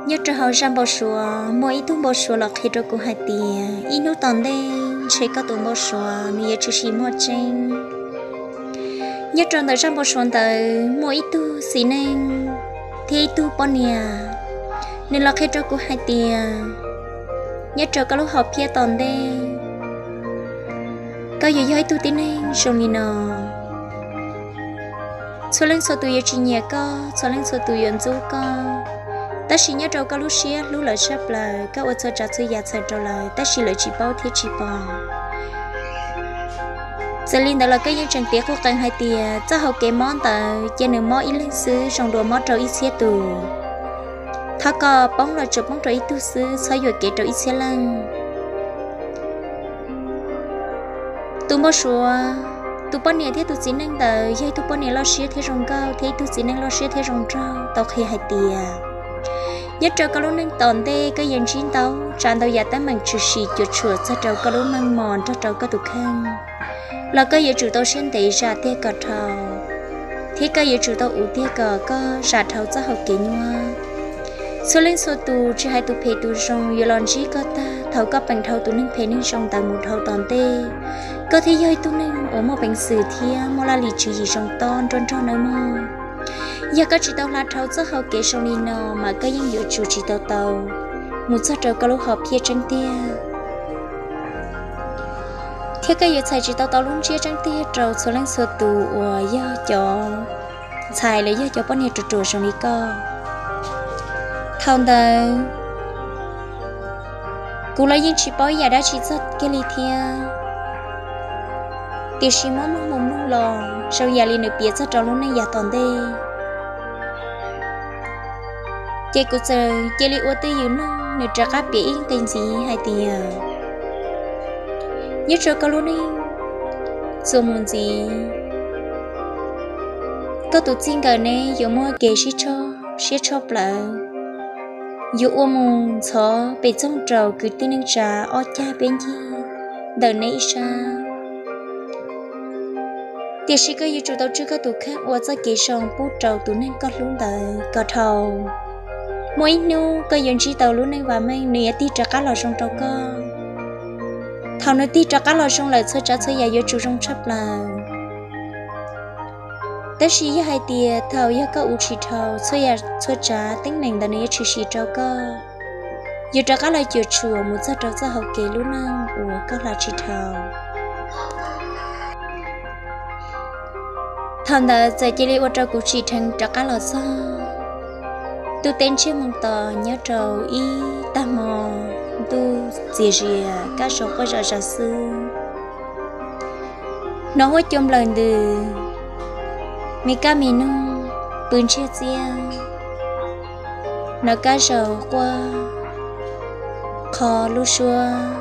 Nyob rau hauv zaj npau suav muaj ib tug npau suav los qhia rau kuv hais tias ib hnub tom ntej ntshe koj tus npau suav nws yuav tshwm sim muaj tseeb. Nyob rau ntawm zaj npau suav ntawd muaj ib tug txiv neej thiab ib tug poj niam, nws los qhia rau kuv hais tias nyob rau koj lub hom phiaj tom ntej koj yuav yog ib tug tib neeg zoo li no. Txhua leej txhua tus yuav tsis nyiam koj, txhua leej txhua tus yuav ntxub koj, tab sis nyob rau koj lub siab hlub lawv tshaj plaws, koj ua txhua tsav txhua yam txhawm rau lawv tab sis lawv tsis paub thiab tsis pom. Txawm li ntawd los koj yeej tseem tias quj qees hais tias txoj hau kev mob ntawd cia nws mob ib leeg xwb zoo dua mob rau ib txhiab tus. Thov kom poob los tsuas poob rau ib tug xwb, txhob yuam kev rau ib txhiab leej. Tus npau suav, tus poj niam thiab tus txiv neej ntawd yog ib tug poj niam loj siab thiab zoo nkauj thiab ib tug txiv neej loj siab thiab zoo nraug tau qhia hais tias nyob rau koj lub neej tom ntej koj yuav ntsib ntau tsav ntau yam teeb meem tshwm sim cuam tshuam txog rau koj lub meej mom nrog rau koj tus kheej, los koj yuav tsum tau siab ntev zam tiag kom dhau, thiab koj yuav tsum tau ua tiag kom koj zam dhau txoj hau kev nyuaj. Txhua leej txhua tus tsis hais tus phem tus zoo yuav los ntsib koj tag thaum koj peem dhau tus neeg phem neeg zoo ntawd mus dhau tom ntej, koj thiaj yog ib tug neeg uas muaj peev xwm thiab muaj laj lim tswv yim zoo tob nrog nrog nawb mog. Yog koj tsis tau hla dhau txoj hau kev zoo li no mas koj yeej yuav tsum tsis tau tau mus txog rau koj lub hom phiaj tseeb tiag, thiab koj yuav txhais tsis tau tau lub ntsiab tseeb tiag rau txhua leej txhua tus uas yog cov ntxhais los yog cov poj niam ruam ruam zoo li koj. Thaum ntawd kuv los yeej tsis paub ib yam dab tsi txog kiag li thiab, tiam sis muab mloog mus mloog los zoo yam li nws piav txog rau lub neej yav tom ntej. Ces kuv txawm cia li ua twj ywm mloog nws rov qab piav ib nqe ntxiv hais tias nyob rau koj lub neej txuas mus ntxiv, koj tus txij nkawm ne yuav muaj kev sib tsho, siab tsho plawv, yuav ua mus ntxhov pem txoog rau kwv tij neej tsa ob cag peb ncig ntawm neb ib sab. Tiam sis koj yuav tsum tau tswj koj tus kheej ua txoj kev zoo pub rau tus neeg koj hlub ntawd kom dhau. Muaj ib hnub koj yuav ntsib tau lub neej vam meej, nws yuav tig rov qab los zoo rau koj. Thaum nws tig rov qab los zoo lawm txhua tsav txhua yam yuav tsum zoo tshaj plaws. Tab sis yog hais tias thaum yog koj ua tsis dhau, txhua yam txhua tsav teeb meem ntawd nws yuav tshwm sim rau koj, yuav rov qab los cuam tshuam mus txog rau txoj hau kev lub neej uas koj hla tsis dhau. Thaum ntawd txawm cia li ua rau kuv tsim dheev rov qab los txog. Ntuj teb ntsiag moo to nyob rau ib tag hmo, ntuj txias zias kab zoo quaj zom zaws xwb. Hnov huab cua nplawm ntws, me kab me noog pw ntsiag txiaj, hnov kab zaus quaj qho lub suab.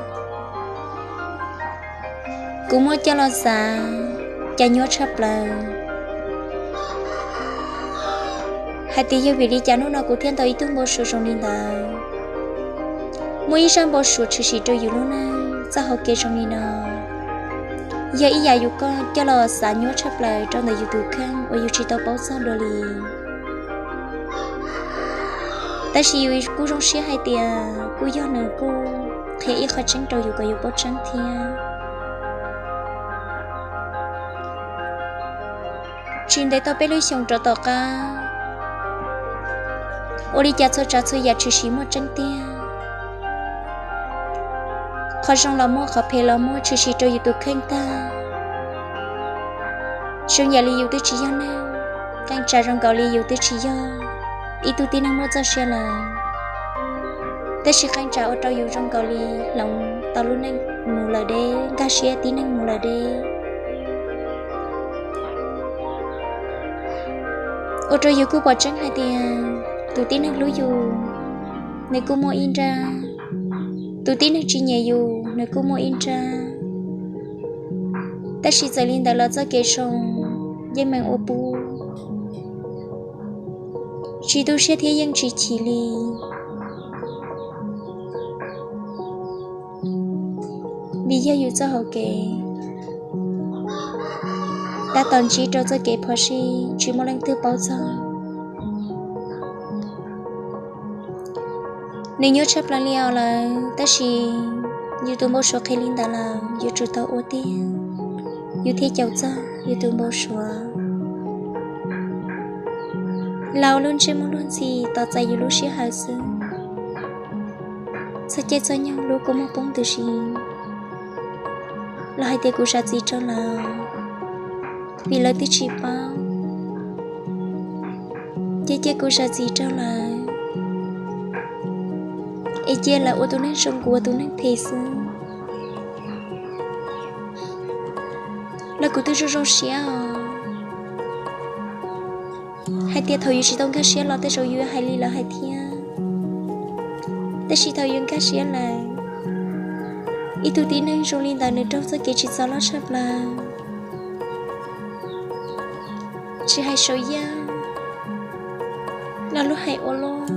Kuv muab coj los xav, cas nyuaj tshaj plaws hais tias yog vim li cas hnub no kuv thiaj tau ib tug npau suav zoo li ntawd. Muaj ib zaj npau suav tshwm sim rau yus lub neej txoj hau kev zoo li no, yog ib yam yus coj los xav nyuaj tshaj plaws rau ntawm yus tus kheej uas yus tsis tau paub txog dua li. Tab sis yus kuj zoo siab hais tias kuj yog nws kuj qhia ib qho tseeb rau yus kom yus paub tseeb thiab. Tsis ntev tau peb lub xyoos rov tom qab, ua li cas txhua tsav txhua yam tshwm sim muaj tseeb tiag. Qhov zoo los muaj, qhov phem los muaj, tshwm sim rau yus tus kheej tag. Zoo yam li yus twb tsis yog neeg, qee tsam zoo nkaus li yus twb tsis yog ib tug tib neeg muaj txoj sia lawm. Tab sis qee tsam ua rau yus zoo nkaus li hloov tau lub neej mus lawm deb, nkag siab tib neeg mus lawm deb. Ua rau yus kuj pom tseeb hais tias tus tib neeg hlub yus, nws kuj muaj ib nrab, tus tib neeg tsis nyiam yus, nws kuj muaj ib nrab. Tab sis txawm li ntawd los txoj kev zoo yeej meem ua pub, tsis tu siab thiab yeej tsis chim li. Vim yog yus txoj hau kev tab tom ntsib rau txoj kev phom sij tsis muaj leej twg paub txog. Nws nyuaj tshaj plaws li os lawm, tab sis yus tus npau suav qhia li ntawd lawm, yuav tsum tau ua tiag, yus thiaj caum txog yus tus npau suav. Lam ua lub ntsej muag luag ntxhi tos txais yus lub sij hawm xwb. Txog caij txog nyoog lub kua muag poob ntws si, los hais tias kuv zam txim rau lawv, vim lawv twb tsis paub. Ces cia kuv zam txim rau lawv, es cia lawv ua tus neeg zoo, kuv ua tus neeg phem xwb. Los kuv twb zoo zoo siab os, hais tias thaum yus tsis tau nkag siab los tej zaum yus hais li lawv hais thiab. Tab sis thaum yus nkag siab lawm, ib tug tib neeg zoo li ntawd nws raug txoj kev tsim txom loj tshaj plaws. Tsis hais saum yaj los luag hais ua luaj,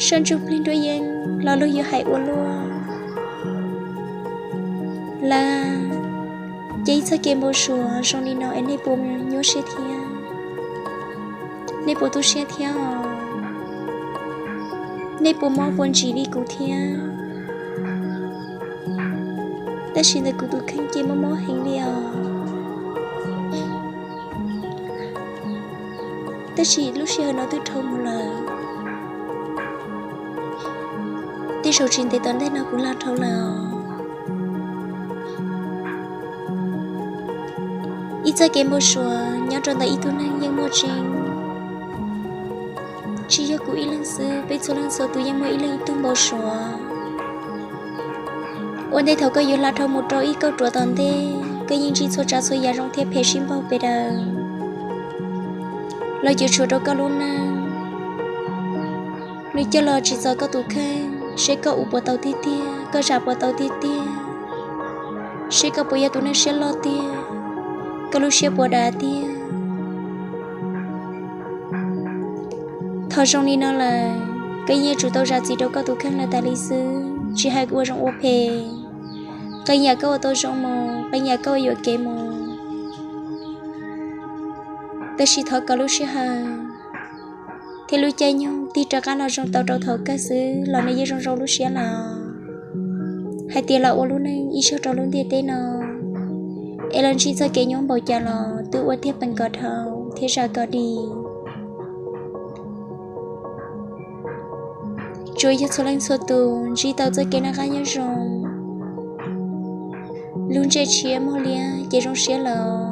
sab ntsuj plig nruab yeeb los luag yuav hais ua luaj. Lawv, ces ib txoj kev npau suav zoo li no es nej puas nyuaj siab thiab? Nej puas tu siab thiab os? Nej puas mob puas ntsim li kuv thiab? Tab sis ntawm kuv tus kheej ces mob mob heev li os. Tab sis lub sij hawm no twb dhau mus lawm, tej zaum tsis ntev tom ntej no kuv hla dhau lawm os. Ib txoj kev npau suav nyob rau ntawm ib tug neeg yeej muaj tseeb. Tsis yog kuv ib leeg xwb, peb txhua leej txhua tus yeej muaj ib leeg ib tug npau suav. Ua ntej thaum koj yuav hla dhau mus rau ib kauj ruam tom ntej, koj yeej ntsib txhua tsav txhua yam zoo thiab phem sib npaug pes daws los cuam tshuam rau koj lub neej. Nws coj los tsim txom koj tus kheej, seb koj ua puas tau tiag tiag, koj zam puas tau tiag tiag, seb koj puas yog tus neeg siab loj tiag, koj lub siab puas dav tiag. Thaum zoo li no lawm, koj yeej yuav tsum tau zam txim rau koj tus kheej lawm tas li xwb, tsis hais ua zoo ua phem, qee yam koj ua tau zoo mus, qee yam koj ua yuam kev mus. Tab sis thov kom lub sij hawm thiab lub caij nyoog tig rov qab los zoo tau rau thaum kawg xwb los nws yeej zoo zoo lub siab lawm. Hais tias los ua lub neej ib zaug rau lub ntiaj teb no, es los ntsib txoj kev nyuaj npaum cas los twb ua tiag peem kom dhau thiab zam kom dim. Tsuas yog txhua leej txhua tus ntsib tau txoj kev noj qab nyob zoo, lub ntsej tshiab muag liab ces zoo siab lawm.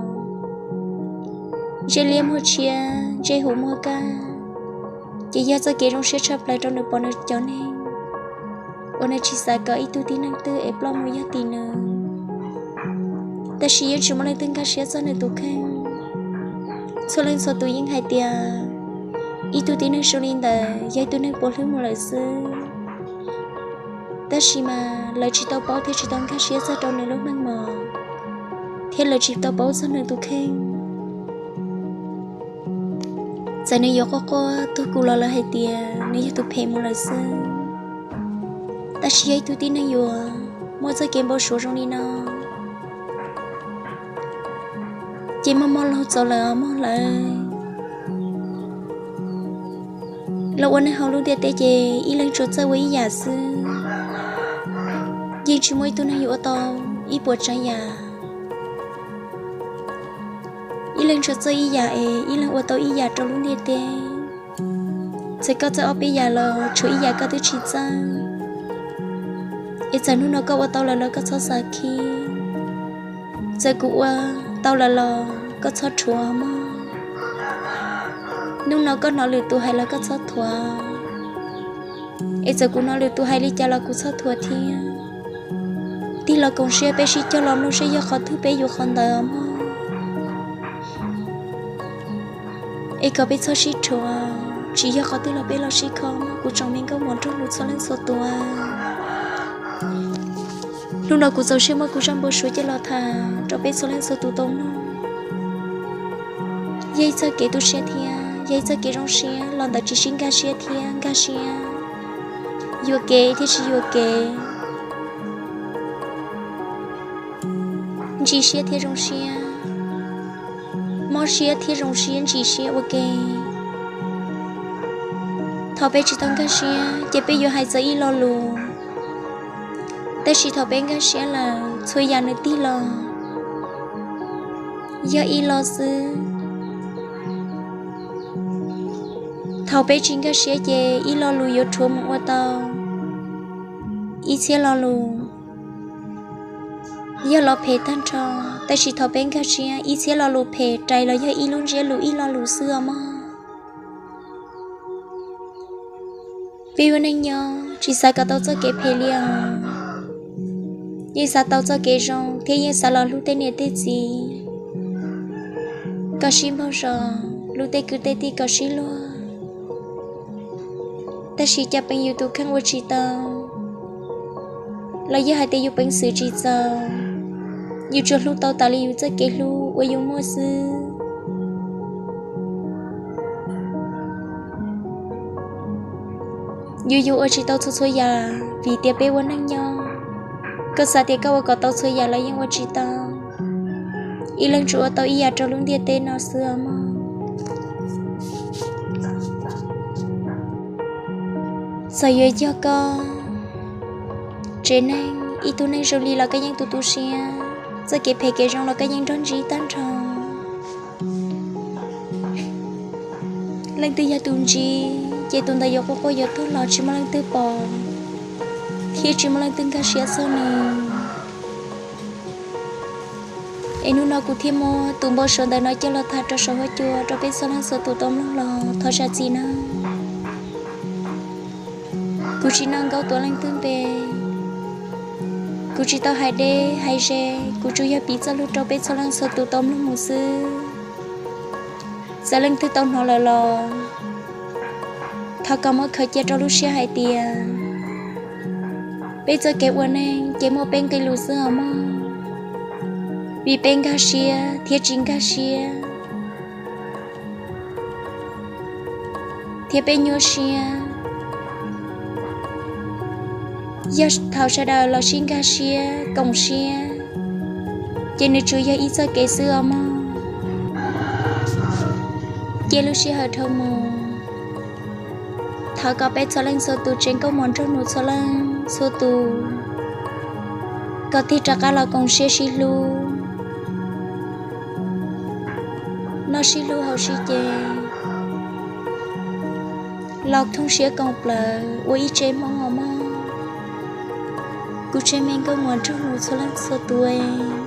Ntsej liab muag tshiab, ntsej huv muag kaj, ces yog txoj kev zoo siab tshaj plaws rau nws pom nws cov neeg uas nws tsis xav kom ib tug tib neeg twg es ploj mus yog tim nws. Tab sis yeej tsis muaj leej twg nkag siab txog nws tus kheej. Txhua leej txhua tus yeej hais tias ib tug tib neeg zoo li ntawd yog ib tug neeg puas hlwb mus lawm xwb. Tab sis mas lawv tsis tau paub thiab tsis tau nkag siab txog rau nws lub meej mom, thiab lawv tsis tau paub txog nws tus kheej. Txawm nws yuav quaj quaj tuag kuv los lawv hais tias nws yog tus phem mus lawm xwb. Tab sis yog ib tug tib neeg yuav muaj txoj kev npau suav zoo li no, ces mob mob laug txaus lawm os mog lawv. Los ua neeg hauv lub ntiaj teb ces ib leeg tsuas txawj ua ib yam xwb. Yeej tsis muaj ib tug neeg yuav ua tau ib puas tsav yam. Ib leeg tsuas txawj ib yam es ib leeg ua tau ib yam rau lub ntiaj teb. Txawm koj txawj ob peb yam los tshuav ib yam koj twb tsis txawj. Es txawm hnub no koj ua tau lawm los koj txhob xav khib. Txawm kuv ua tau lawm los koj txhob rhuav mog. Hnub no koj hnov lwm tus hais los koj txhob thuav. Es txawm kuv hnov lwm tus hais li cas los kuv txhob thuav thiab. Tig los koom siab peb sib cog los mloog seb yog qhov twg peb yuav qhov ntawd os mog. Es kom peb txhob sib rhuav, tsis yog qhov twg los peb los sib kho mog kuv tsoom me nkauj muam nraug nus txhua leej txhua tus. Hnub no kuv txaus siab muab kuv zaj npau suav coj los tham rau peb txhua leej txhua tus tau mloog. Yog ib txoj kev tu siab thiab yog ib txoj kev zoo siab los ntawm tsis sib nkag siab thiab nkag siab, yuam kev thiab tsis yuam kev, ntsim siab thiab zoo siab, mob siab thiab zoo siab, ntsim siab ua ke. Thaum peb tsis tau nkag siab ces peb yuav hais txog ib lo lus, tab sis thaum peb nkag siab lawm txhua yam nws tig los yog ib lo xwb. Thaum peb tsis nkag siab ces ib lo lus yuav rhuav mus ua tau ib txhiab lo lus, yog los phem tag nrho. Tab sis thaum peb nkag siab, ib txhiab lo lus phem rais los yog ib lub ntsiab lus ib lo lus xwb os mog. Peb ua neej nyob tsis xav kom tau txoj kev phem li os, yeej xav tau txoj kev zoo thiab yeej xav los hlub tej niam tej txiv, kom sib npaug zos, hlub tej kwv tej tij kom sib luag. Tab sis cas peev yus tus kheej ua tsis tau, los yog hais tias yus peev xwm tsis txaus, yus tsuas hlub tau tas li yus txoj kev hlub uas yus muaj xwb. Yus yuav ua tsis tau txhua txhua yam vim tias peb ua neej nyob. Koj xav tias koj ua kom tau txhua yam los yeej ua tsis tau. Ib leeg tsuas ua tau ib yam rau lub ntiaj teb no xwb os mog. Txawm yuav yog koj tsev neeg ib tug neeg zoo li los koj yeej tu tu siab, txoj kev phem kev zoo los koj yeej nrog ntsib tag nrho. Leej twg yog tus ntsib ces tus ntawd yuav quaj quaj yuav tuag los tsis muaj leej twg pom, thiab tsis muaj leej twg nkag siab txog nws. Es hnub no kuv thiaj muab tus npau suav ntawm no coj los tham rau saum huab cua rau peb txhua leej txhua tus tau mloog los thov zam txim nawb. Kuv tsis noj nkaub tuav leej twg npe, kuv tsis tau hais deb hais ze, kuv tsuas yog piv txoj lus rau peb txhua leej txhua tus tau mloog mus xwb. Txawm leej twg tau hnov lawm los thov kom muab khaws cia rau lub siab hais tias peb txoj kev ua neeg ces muaj peb nqe lus xwb os mog, vim peb nkag siab thiab tsis nkag siab, thiab peb nyuaj siab. Yog thaum sawv daws los sib nkag siab koom siab, ces nws tsuas yog ib txoj kev xwb os mog. Cia lub sij hawm dhau mus, thov kom peb txhua leej txhua tus tsev nkauj muam nraug nus txhua leej txhua tus kom tig rov qab los koom siab sib hlub, noj sib hlub haus sib ce, los thooj siab koom plawv ua ib tsev Hmoob os mog. Kuv tsev me nkauj muam nraug nus txhua leej txhua tus,